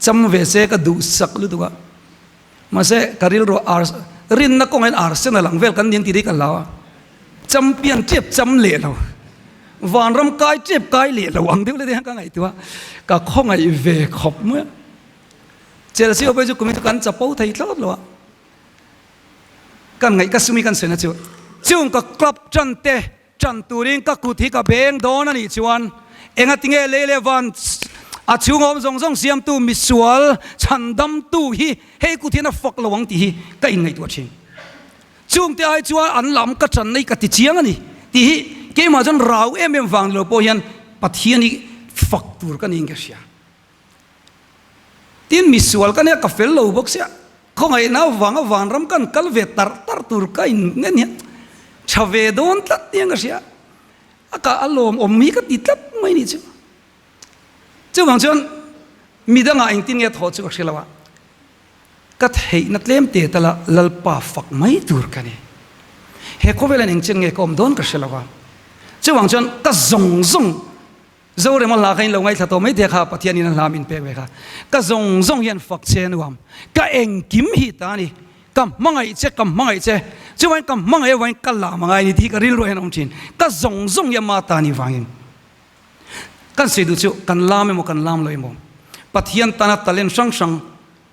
cham ve se ka duhsak lutuk a. Mahse ka rilru Ars rinna kawngah hian Arsenal ang vel kan ni ang tih te hi ka hlau a. Champion tep cham leh lo, vanram kai tep kai leh lo ang deuh leh te hian ka ngaihtuah a, ka khawngaih ve khawp mai a. Chelsea ho pawh hi chu kumin chu kan chapo thei thlawt lo a. Kan ngaih ka sumi kan sawi na chu chung ka club tan te tan turin ka kut hi ka beng dawn a nih chuan engatinge lei leh van a chhung awm zawng zawng siamtu misual chhandamtu hi hei kut hian a fak lo ang tih hi ka inngaihtuah thin. Chungte ai chuan an lam ka tan nei ka ti chiang a ni tih hi keimah chuan rau em em vang ni lo pawh hian Pathian hi fak tur ka niin ka hria. Tin, misual ka nia ka fel lo bawk sia, khawngaihna avanga vanram kan kal ve tarh tarh tur ka in nge nia, tha ve dawn tlat nia ka hria, a kah a lawm awm hi ka ti tlat mai ni chu. Chuvang chuan midangah engtin nge thawh chu ka hre lo a, ka theihna tlem te tala Lalpa fak mai tur ka ni. He khawvelan engchen nge ka awm dawn ka hre lo a, chuvang chuan ka zawng zawng Zorema hla kha in lo ngaithla tawh mai te kha Pathianin a hla min pek ve kha. Ka zawng zawng hian fak che nuam. Ka engkim hi ta a ni. Ka hmangaih che, ka hmangaih che. Chuvain ka hmangaih avangin ka lam a ngai ni tih hi ka rilruah hian a awm thin. Ka zawng zawng hi ama ta a nih vangin. Kan sawi duh chu kan lam emaw kan lam lo emaw Pathian tana talent hrang hrang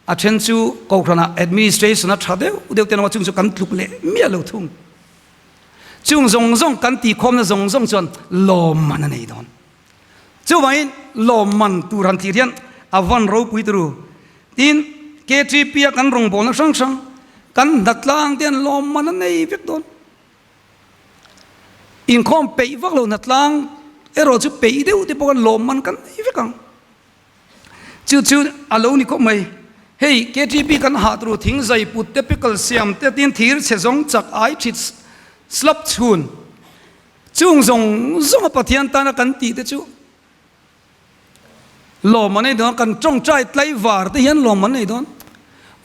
a then chu Kohhranah administration a tha deuh deuh te emaw chung chu kan tluk leh miah lo thung. Chung zawng zawng kan tihkhawmna zawng zawng chuan lawmman a nei dawn. Chuvangin lawmman tur han thlir hian a van ropui turu. Tin, KTP a kan rawngbawlna hrang hrang, kan hnatlang te hian lawmman a nei vek dawn. Inkhawm peih vak lo hnatlang erawh chu peih deuh te pawh khan lawmman kan nei vek ang. Chu chu a lo ni khawp mai. Hei KTP kan hah tur thing zai put te pickle siam te tin thir chhe zawng chak ai thit slap chhun chung zawng zawng a Pathian tana kan tih te chu lawm an nei dawn kan tawngtai tlaivar te hian lawm an nei dawn.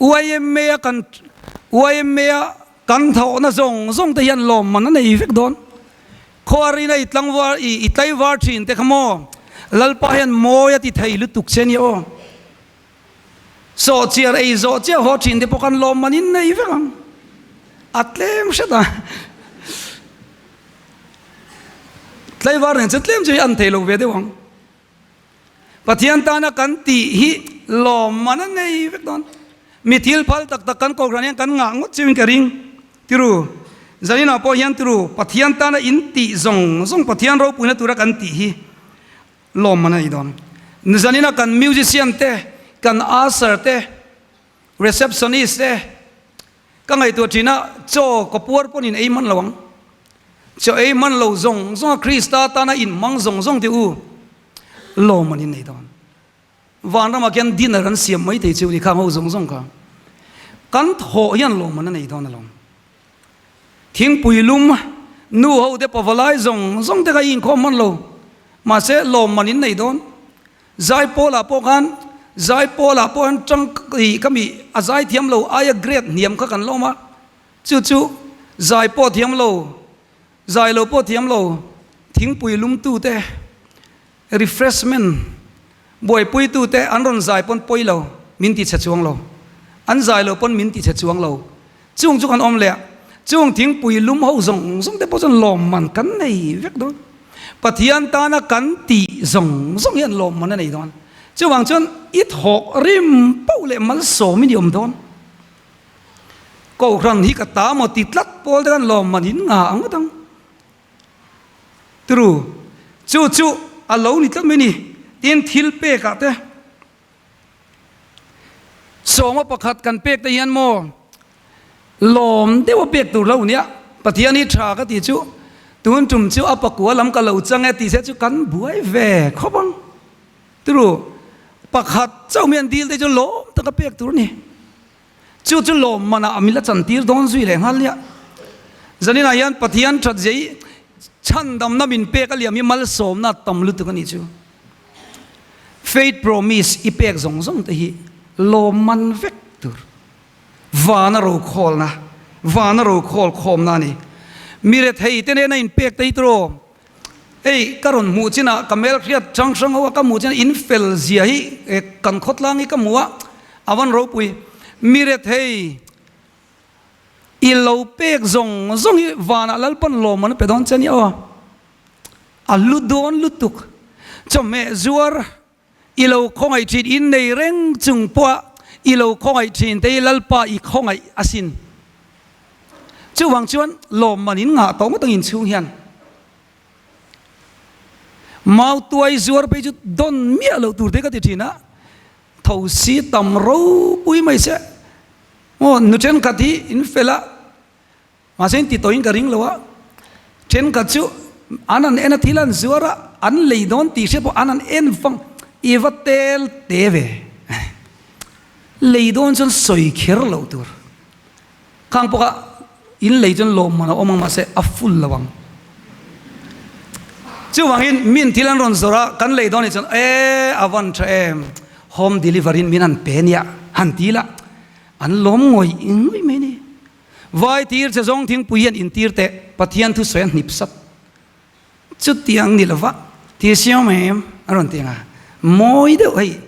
YMA a kan YMA a kan thawhna zawng zawng te hian lawm an nei vek dawn. Khuarina i tlangvar i i tlaivar thin te kha maw? Lalpa hian mawi a ti thei lutuk che nia aw. Sawhchiar ei zawh chiah haw thin te pawh khan lawmman in nei vek ang. A tlem hret a. Tlaivar nen chuan tlem chu hi an thei lo ve deuh ang. Pathian tana kan tih hi lawmman a nei vek dawn. Mi thil phal tak tak kan kohhran hian kan ngah ngawt chiuin ka ring. Tiru, zaninah pawh hian tiru, Pathian tana in tih zawng zawng Pathian ropuina tura kan tih hi lawmman a ni dawn. Zanina kan musician te, kan usher te, receptionist te, Ka ngaihtuah thin a, chaw ka puar pawn in ei man lo ang. Chaw ei man lo zawng zawng a Krista tana in hmang zawng zawng te u lawm an innei dawn. Vanramah khian dinner an siam mai thei chu ni khang ho zawng zawng kha. Kan thawh hian lawm an a nei dawn alawm. Thingpui lum nu ho te pavalai zawng zawng te kha i inkhawm man lo. Mahse lawm man in nei dawn. Zaipawlah pawh khan Zaipawlah pawh hian tang ih ka mi a zai thiam lo aia grade hniam kha kan lawm a, chu chu zai pawh thiam lo, zai lo pawh thiam lo, thingpui lumtu te, refreshment buaipuitu te an rawn zai pawn pawi lo, min ti chhe chuang lo, an zai lo pawn min ti chhe chuang lo, chung chu kan awm leh a, chung thingpui lum ho zawng zawng te pawh chuan lawmman kan nei vek dawn. Pathian tana kan tih zawng zawng hian lawmman a nei dawn. Chuvang chuan i thawk rim poh leh malsawm i ni awm dawn. Kohhran hi ka ta maw ti tlat pawl te khan lawmman in nga ang ngawt ang. Turu, chu chu a lo ni tlat mai ni. Tin, thil pekah te Sawma pakhat kan pek te hian maw lawm deuh a pek tur lo nia, Pathian hi tha ka ti chu. Tun tum chu a pakua lam ka lo chang e tih se chu kan buai ve khawp ang. Turu, pakhat chauh mi an dil te chu lawm taka pek tur a ni. Chu chu lawm manah min la chantir dawn zui leh nghal nia. Zaninah hian Pathian that zia hi chhandamna min pek a liam hi malsawmna tam lutuk a nih chu. Faith promise i pek zawng zawng te hi lawm man vek tur. Vana rokhawlna, vana rokhawl khawmna a ni. Mi rethei te nena inpek te hi tiraw? Hei ka rawn hmuh chinah ka hmelhriat hrang hrang ho a ka hmuh chinah in fel zia hi kan khawtlang hi ka hmu a, a van ropui. Mi rethei i lo pek zawng zawng hi vanah Lalpan lawm an pe dawn che a ni aw. A hlu dawn lutuk. Chawhmeh zuar I lo khawngaih thin in nei reng chung pawha i lo khawngaih thin te hi Lalpa i khawngaih asin. Chuvang chuan lawmman in ngah tawh ngawt ang inchhung hian. Mau tuai zuar phei chu dawn miah loh tur te ka ti thin a, tho si tam ropui mai se. Aw nu thenkhat hi in fel a. Mahse in ti tawhin ka ring lo a, thenkhat chu an han en a thil an zuar a, an lei dawn tih hria pawh an han en vang, i va tel te ve. Lei dawn chuan sawi kher loh tur. Khang pawh kha in lei chuan lawmman a awm ang mahse a full lo ang. Chuvangin min thil an rawn zawrh a, kan lei dawn nih chuan e a van tha em, home delivery in min han pe nia han ti la, an lawm ngawih ngawih mai a ni. Vai tir che zawng thingpui hian intir teh, Pathian thusawi a hnip sat. Chutiang ni lova thil siam em a rawn ti ang a, mawi deuh hei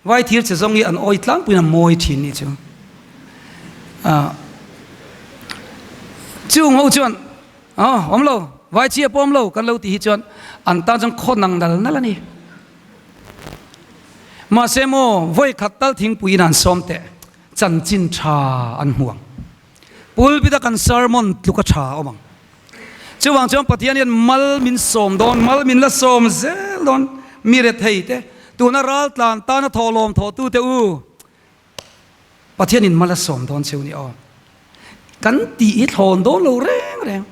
vai thir che zawng hi an awi tlangpuiin a mawi thin nih chu. Chung ho chuan aw awm lo, vai chhia pawh awm lo kan lo tih hi chuan an tan chuan khaw nang nal nal a ni. Mahse maw vawi khat tal thingpuiin an sawm teh. Chanchin tha an hmu ang. Pulpit a kan sermon tluk a tha a awm ang. Chuvang chuan Pathian hian mal min sawm dawn, mal min la sawm zel dawn mi rethei te, tuna ral tlan tana thawhlawm thawhtu te u, Pathian in mal a sawm dawn cheu ni aw. Kan tih hi thlawn dawn lo reng reng.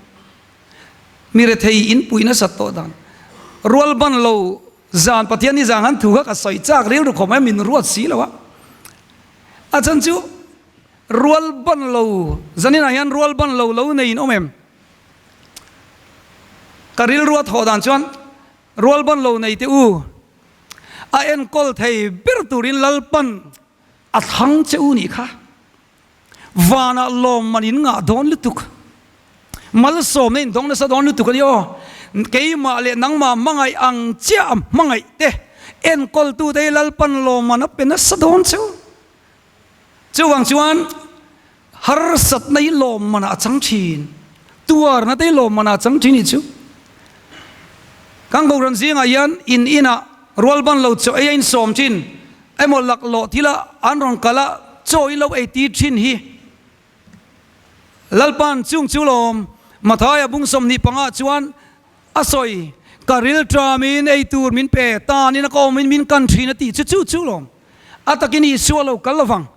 Mi rethei in puih nasat tawh dan. Rual ban lo Zan Pathian hi zan han thu kha ka sawi chak rilru khawp mai min ruat si lo a. A chan chu rual ban lo zaninah hian rual ban lo lo nei in awm em? Ka rilru a thawh dan chuan rual ban lo nei teh u a enkawl thei ber turin Lalpan a thlang che u nih kha. Vanah lawmman in ngah dawn lutuk. Malsawmna in dawng nasa dawn lutuk a ni aw. Keimah leh nangmah hmangaih ang chiah a hmangaih te enkawltute hi Lalpan lawmman a pe nasa dawn cheu. Chuvang chuan harsatna hi lawmmanah a chang thin. Tuarna te hi lawmmanah a chang thin nih chu. Kan Kohhran zingah hian in inah rualban lo chaw ei a insawm thin. Emaw laklawh thila an rawn kal a, chaw in lo ei tir thin hi. Lalpa'n chung chu lawm, Mathaia bung 25 chuan a sawi, Ka ril ṭamin ei tur min pe, tanin a ka awmin min kan thin a tih chu chu chu lawm. A takin Isua lo kal lovang,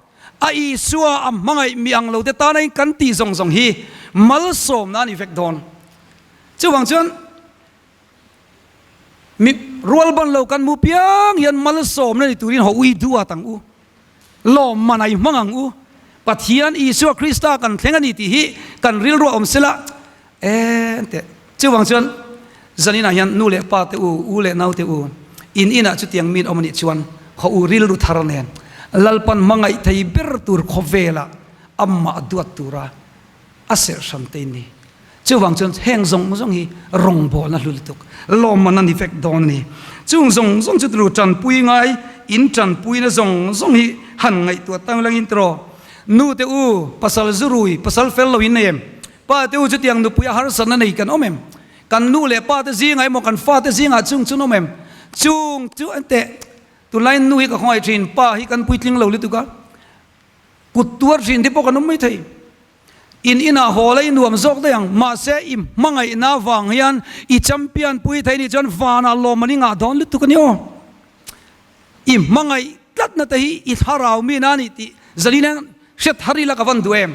a Isua a hmangaih mi ang lo te tana in kan tih zawng zawng hi malsawmna a ni vek dawn. Chuvang chuan Mi rual ban lo kan hmu piang hian malsawmna ni turin haw ui duat ang u. Lawmman a i hmang ang u. Pathian Isua Krista kan thleng a ni tih hi kan rilru a awm sela en teh. Chuvang chuan zaninah hian nu leh pa te u, u leh nau te u, in inah chutiang min awm a nih chuan haw u rilru thar nen Lalpan hmangaih thei ber tur khawvelah amah duat tura a serh hran te in ni. Chuvang chuan heng zawng zawng hi rawngbawlna hlu lutuk, lawmman a ni vek dawn a ni. Chung zawng zawng chu tulu tanpui ngai, in tanpuina zawng zawng hi han ngaihtuah tang langin tiraw. Nu te u, pasal zu rui, pasal fel lo in nei em? Pa te u chutiang nupui a harsatna nei kan awm em? Kan nu leh pa te zingah emaw kan fa te zingah chung chun awm em? Chung chu enteh, tunlai nu hi ka khawngaih thin, pa hi kan puitling lo lutuk a, kut tuar thin te pawh kan awm mai thei. In inah haw la i nuam zawk daih ang, mahse i hmangaihna avang hian i champion pui thei nih chuan vanah lawmman i ngah dawn lutuk a ni aw. I hmangaih tlatna te hi i thlarau mi na a nih tih Zalina hriat har ila ka van duh em.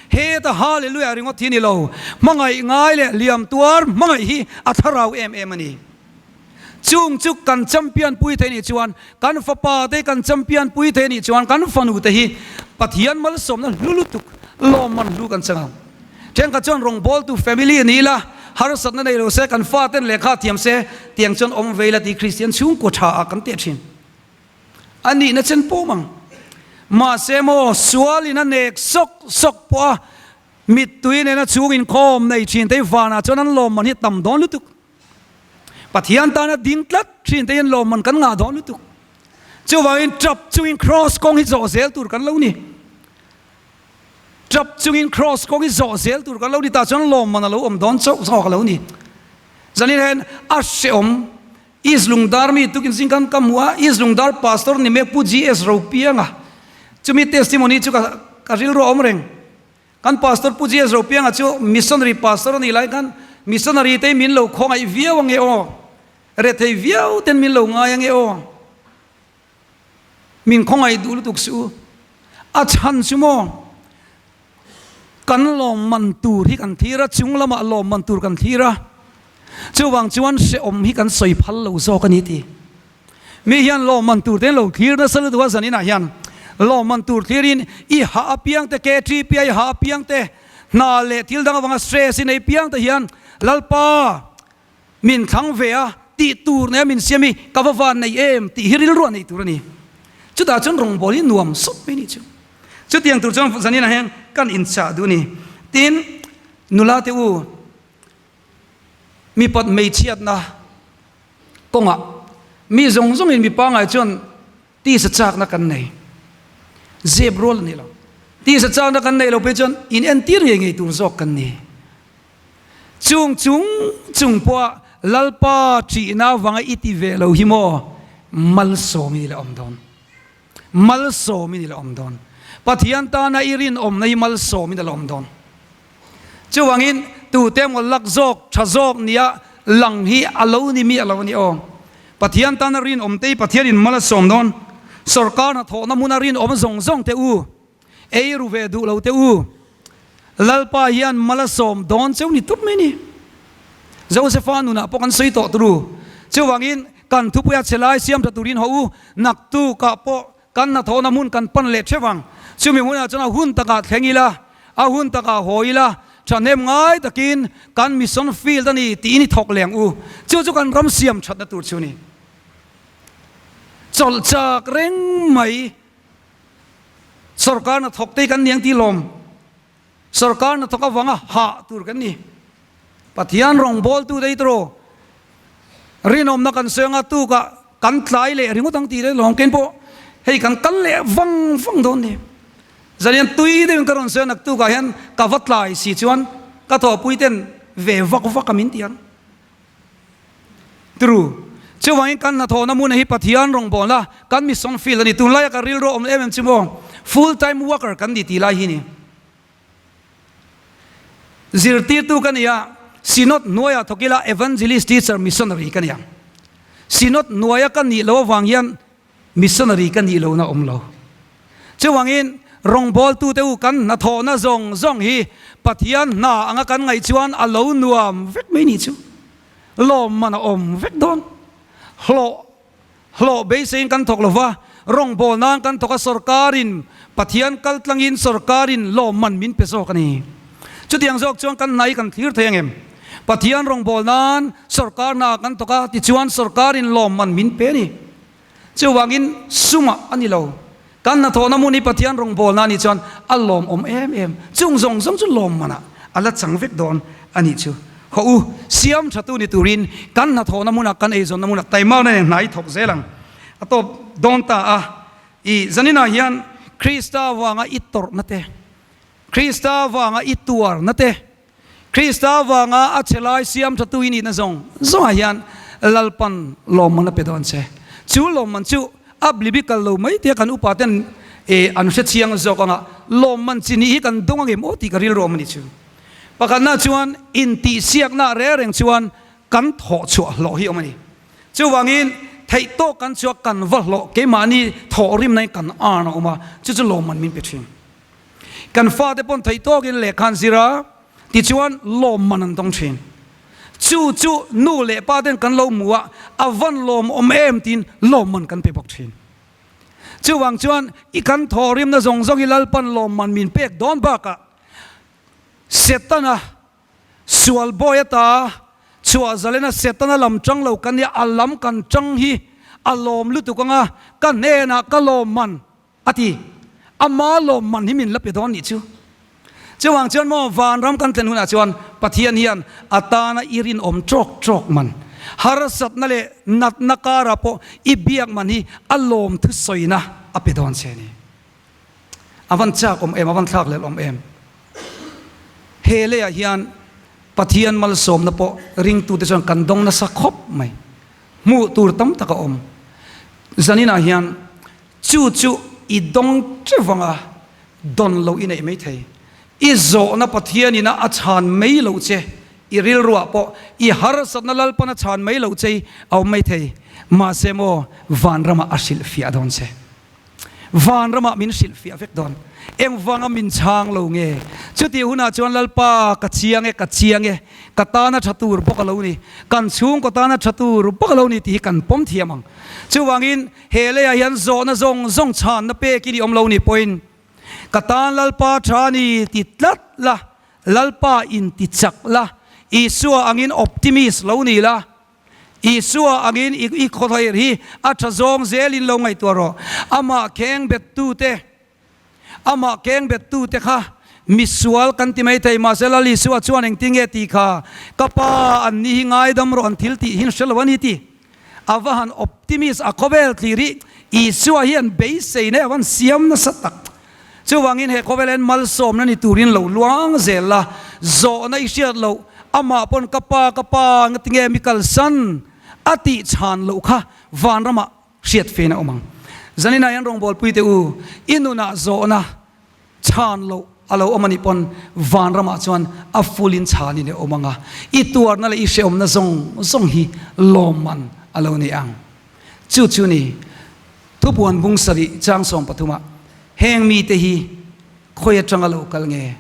Heta Hallelujah ringawt hi ni lo, hmangaih ngai leh hliam tuar hmangaih hi a thlarau em em a ni. Chung chu kan champion pui thei nih chuan, kan fapa te kan champion pui thei nih chuan kan fanu te hi Pathian malsawmna hlu lutuk lawmman hlu kan chang ang. Thenkhat chuan rawngbawltu family a ni ila, harsatna nei lo se, kan faten lehkha thiam se, tiang chuan awm ve ila tih Kristian chhungkua tha ah kan teh thin. A nihna chen pawm ang. Mahse maw, sualin a nek sawk sawk pawh a, mittui nena chhung inkhawm nei thin te hi vanah chuan an lawmman hi tam dawn lutuk. Pathian tana ding tlat thin te hian lawmman kan ngah dawn lutuk. Chuvangin tap chungin kraws kawng hi zawh zel tur kan lo ni. Tap chungin kraws kawng hi zawh zel tur kan lo ni tah chuan lawmman a lo awm dawn chauh zawk a lo ni. Zanin hian a hreawm East Lungdar mi tukin zing khan ka hmu a, East Lungdar Pastor ni mek Pu GS Ropianga chumi testimony chu ka ka rilru a awm reng. Kan Pastor Pu GS Ropianga chu Missionary Pastor a nih lai khan Missionary te min lo khawngaih viau ange aw, rethei viau ten min lo ngai ange aw, min khawngaih duh lutuk suh u. A chhan chu maw kan lawmman tur hi kan thlir a, chung lamah lawmman tur kan thlir a, chuvang chuan hrehawm hi kan sawi phal lo zawk a ni ti. Mi hian lawmman tur te lo thlir nasa lutuk a zaninah hian lawmman tur thlirin i hah apiang te KTP a i hah apiang te hna leh thil dang avanga stress i nei piang te hian Lalpa min thlang ve a tih tur nei a min siam hi ka va van nei em tih hi rilru a nei tur a ni. Chutah chuan rawngbâwl hi nuam sawt mai a nih chu. Chutiang tur chuan zaninah hian kan inchah duh a ni. Tin, nula te u mipat hmeichhiatna kawngah mi zawng zawngin mi pangngai chuan tisa chakna kan nei. Zep rual a ni lo. Tisa chakna kan neih lo phei chuan in entir ngei ngei tur zawk kan ni. Chung chung chung pawha Lalpa ṭihna avanga i ti ve lo hi maw malsawmin i la awm dawn. Malsawmin i la awm dawn. Pathian tana i rinawmna hi malsawmin a la awm dawn. Chuvangin tute emaw lak zawk, tha zawk nia lang hi a lo ni miah lo a ni aw. Pathian tana rinawm te hi Pathianin mal a sawm dawn. Sorkar hnathawhna hmuna rinawm zawng zawng te u, ei ru ve duh lo te u, Lalpa hian mal a sawm dawn cheu ni tup mai ni. Josefa nunah pawh kan sawi tawh turu. Chuvangin kan thupuia che lai siam tha turin haw u, naktukah pawh Kan hnathawhna hmun kan pan leh theuh ang. Chumi hmunah chuan a hun takah thleng ila, a hun takah haw ila, thahnem ngai takin kan mission field a ni tiin i thawk leh ang u. Chu chu kan ram siam thatna tur chu a ni. Chawlh chak reng mai sorkar hnathawk te hi kan ni ang tih lawm. Sorkar hnathawk avanga hah tur kan ni. Pathian rawngbawltu te hi tawh rinawmna kan sawi anga tukah kan tlai leh ringawt ang tih te lawng ken pawh hei kan kal leh vang vang dawn ni. Zanian tui deuhin ka rawn sawi a naktukah hian ka va tlai si chuan ka thawhpui ten ve vak vak a min ti ang. Tru. Chuvangin kan hnathawhna hmuna hi Pathian rawngbawlna kan mission field a ni. Tunlaia ka rilru awm em em chu maw full time worker kan ni tih lai hi ni. Zirtirtu ka ni a, Synod hnuaiah thawk ila Evangelist Teacher Missionary ka ni ang. Synod hnuaia ka nih loh avang hian Missionary ka nih lohna awm lo. Chuvangin rawngbawltute u kan hnathawhna zawng zawng hi Pathian hna anga kan ngaih chuan a lo nuam vek mai nih chu. Lawmman a awm vek dawn. Hlawh Hlawh beiseiin kan thawk lova, rawngbâwl nân kan thawk a, sawrkârin Pathian kal tlangin sawrkârin lawmman min pe zâwk a ni. Chutiang zâwk chuan kan hnai kan thlir thei angem? Pathian rawngbâwl nân sawrkâr hna kan thawk a, tichuan sawrkârin lawmman min pe a ni. Chuvangin sumah a ni lo. Kan hnathawhna hmun hi Pathian rawngbâwlna a nih chuan a lawmawm em em. Chung zawng zawng chu lawmmanah a la chang vek dawn a nih chu. Haw u, siam thatu ni turin kan hnathawhna hmunah, kan eizawnna hmunah taimakna nen hna i thawk zel ang. A tawp dawn ta a, i zaninah hian Krista vanga i tawrhna te, Krista vanga i tuarna te, Krista avanga a che lai siam thatu i nihna zawng zawngah hian Lalpan lawmman a pe dawn che. Chu lawmman chu a blibical lo mai tia kan upa ten e an hre chiang zawk anga lawmman chi nih hi kan dawng angem aw tih ka rilru awm a ni chu. Pakhatna chuan intihsiakna reng reng chuan kan thawh chhuah hlawh hi awm a ni. Chuvangin theihtawk kan chhuak kan va hlawh keimahni thawhrimna in kan arn a awm a, chu chu lawmman min pe thin. Kan fate pawn theih tawkin lehkha an zir a, tichuan lawmman an dawng thin. Chu chu nu leh pa ten kan lo hmu a, a van lawmawm em tiin lawmman kan pe bawk thin. Chuvang chuan i kan thawhrimna zawng zawng hi Lalpan lawmman min pek dawn bakah Setana sual bawi ata chhuah zalena Setana lam tang lo kan nia, a lam kan tang hi a lawm lutuk anga ka hnenah ka lawmman A ti, Ama lawmman hi min la pe dawn nih chu. Chuvang chuan maw vanram kan thlen hunah chuan Pathian hian a tana i rinawm tawk tawk man, harsatna leh natna karah pawh i biak man hi a lawm thusawina a pe dawn che a ni. A van chak awm em, a van thlak lel awm em. He leiah hian Pathian malsawmna pawh ringtute chuan kan dawng nasa khawp mai. Hmuh tur tam tak a awm. Zaninah hian Chu chu i dawng teuh anga dawn loh i neih mai thei. I zawhna Pathianin a a chhan mai loh che, i rilruah pawh i harsatna Lalpan a chhan mai loh che i a awm mai thei. Mahse maw, vanramah a hrilhfiah dawn che. Vanramah min hrilhfiah vek dawn. Engvanga min chhang lo nge? Chutih hunah chuan Lalpa, ka chiang e, ka chiang e, ka tana tha tur bawk a lo ni, kan chhungkaw tana tha tur bawk a lo ni tih hi kan pawm thiam ang. Chuvangin, He leiah hian zawhna zawng zawng chhanna pekin i awm lo ni pawhin ka tan Lalpa tha ni ti tlat la, Lalpa in ti chak la, Isua angin optimist lo ni la, Isua angin i i khawthair hi a tha zawng zelin lo ngaihtuah rawh. Amah kheng bettute Amah keng bettute kha misual kan ti mai thei, mahse Lal Isua chuan engtin nge tih kha, Ka pa, an ni hi ngaidam rawh, an thil tih hi an hre lo a ni ti. A va han optimist, a khawvel thlir hi Isua hian beisei nei a van siam nasa tak. Chuvangin he khawvel hian malsawmna ni turin lo luang zel la, zawhna i hriat loh, amah pawn ka pa, ka pa, ngatinge mi kalsan a tih chhan loh kha vanramah Hriat fein a awm ang. Zaninah hian rawngbawlpui teh u, i nunah zawhna chhan loh a lo awm a nih pawn vanramah chuan a fulin chhanin i awm ang a, i tuarna leh i hrehawmna zawng zawng hi lawmman a lo ni ang. Chu chu ni, Thupuan bung sarih chang 13ah heng mite hi khawi atanga lo kal nge?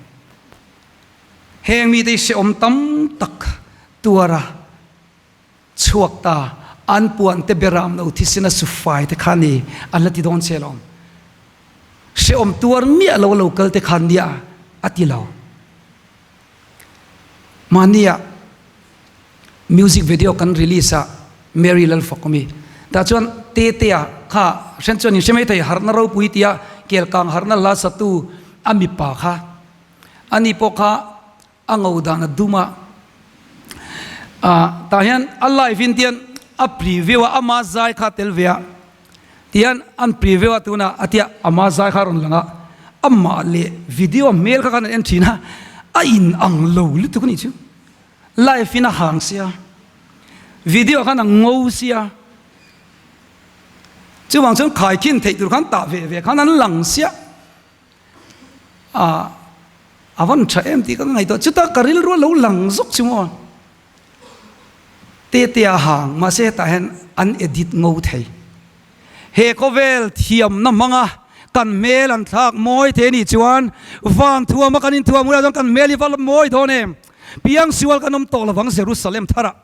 Heng mite hi hrehawm tam tak tuara Chhuak ta, an puan te beram lo thisen a su fai te kha ni an la ti dawn che lawm. Hrehawm tuar miah lo lo kal te khan nia a ti lo. Mahnia music video kan release a Mary Lalfakawmi tah chuan Tetea kha hren chuan in hre mai thei harhna ropui tia kelkang harhna la satu a mipa kha ani pawh kha A ngo dan a dum a, ah tah hian a live in tian a preview a ama zai kha tel ve a tihian an preview a tunah a tia ama zai kha a rawn lang a, amah leh video hmel kha khan an en thin a, a in ang lo lutuk a nih chu, live in a hang sia, video khan a ngo sia, chuvang chuan khaikhin theih tur khan tah ve ve khan an lang sia. A a van tha em tih ka ngaihtuah chuta ka rilru a lo lang zawk chu maw tete a hang mahse hetah hian an edit ngo thei he khawvel thiamna hmanga kan hmel an thlak mawi thei anih chuan van thuama kan inthuam hunah chuan kan hmel hi va mawi dawn em piangsual kan awm tawh lovang Jerusalem tharah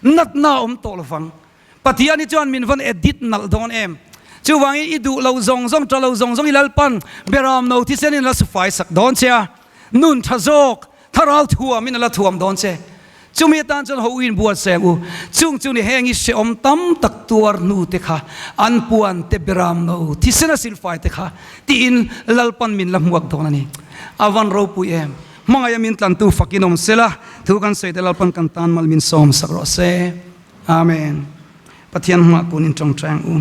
natna a awm tawh lovang. Pathian hi chuan min vawn edit nalh dawn em? Chuvangin i duh lo zawng zawng, tha lo zawng zawng i Lalpan beram no thisenin a la sufai sak dawn che a, nun tha zawk, thlarau thuamin a la thuam dawn che. Chumi atan chuan ho u inbuatsaih ang u. Chung chu ni heng i hrehawm tam tak tuar hnu te kha, an puan te beram no thisen a silfai te kha tiin Lalpan min la hmuak dawn a ni. A van ropui em? Hmangaih a min tlantu fakin awm sela, thu kan sawi te Lalpan kan tan mal min sawm sak rawh se. Amen. Pathian hmah kun in tawngtai ang u.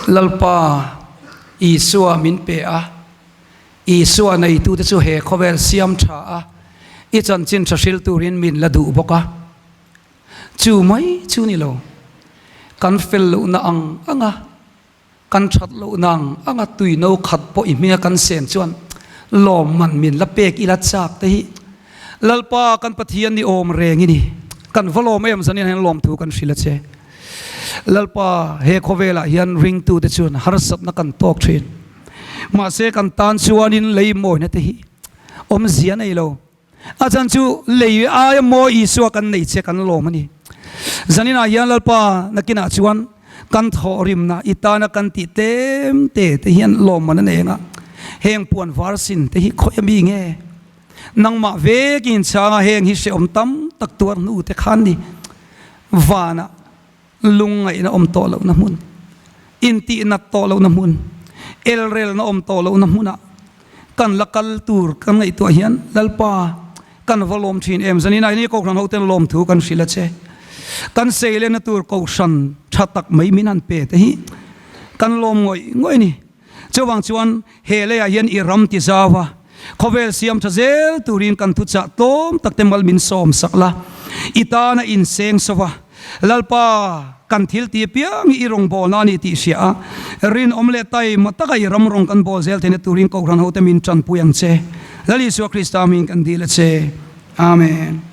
Lalpa Isua min pe a, Isua neitute chu he khawvel siam tha a, i chanchin tha hril turin min la duh bawk a. Chu mai chu ni lo, kan fel lohna ang anga Kan that loh nang anga tui no khat pawh i hminga kan sen chuan lawmman min la pek ila chak te hi Lalpa kan Pathian ni awm reng i ni. Kan va lawm em zanin hian lawmthu kan hrilh a che. Lalpa he khawvelah hian ringtute chuan harsatna kan tawk thin. Mahse kan tan chuanin lei mawina te hi awmzia nei lo. A chan chu lei aia mawi Isua kan nei che kan lawm a ni. Zaninah hian Lalpa nakinah chuan kan thawhrimna i tana kan tih tlem te te hian lawmman a nei anga heng puan var sin te hi khawi a mi nge? Nangmah vekin changa heng hi hrehawm tam tak tuar hnu te khan ni vanah Lungngaihna awm tawh lohna hmun, intihnat tawh lohna hmun, elrelna awm tawh lohna hmunah kan la kal tur kan ngaihtuah hian Lalpa kan va lawm thin em? Zanin aini Kohhran hoten lawmthu kan hrilh a che. Kan seilenna tur Kohhran tha tak mai min han pe te hi kan lawm ngawih ngawih a ni. Chuvang chuan he leiah hian i ram ti zau a, khawvel siam tha zel turin kan thuchah tlawm tak te mal min sawm sak la, i tana inseng so va, Lalpa kan thil ti apiang hi i rawngbawlna a ni tih hria a, rinawm leh taima taka i ram rawng kan bawl zel theihna turin Kohhran hote min tanpui ang che. Lal Isua Krista hming kan dil a che. Amen.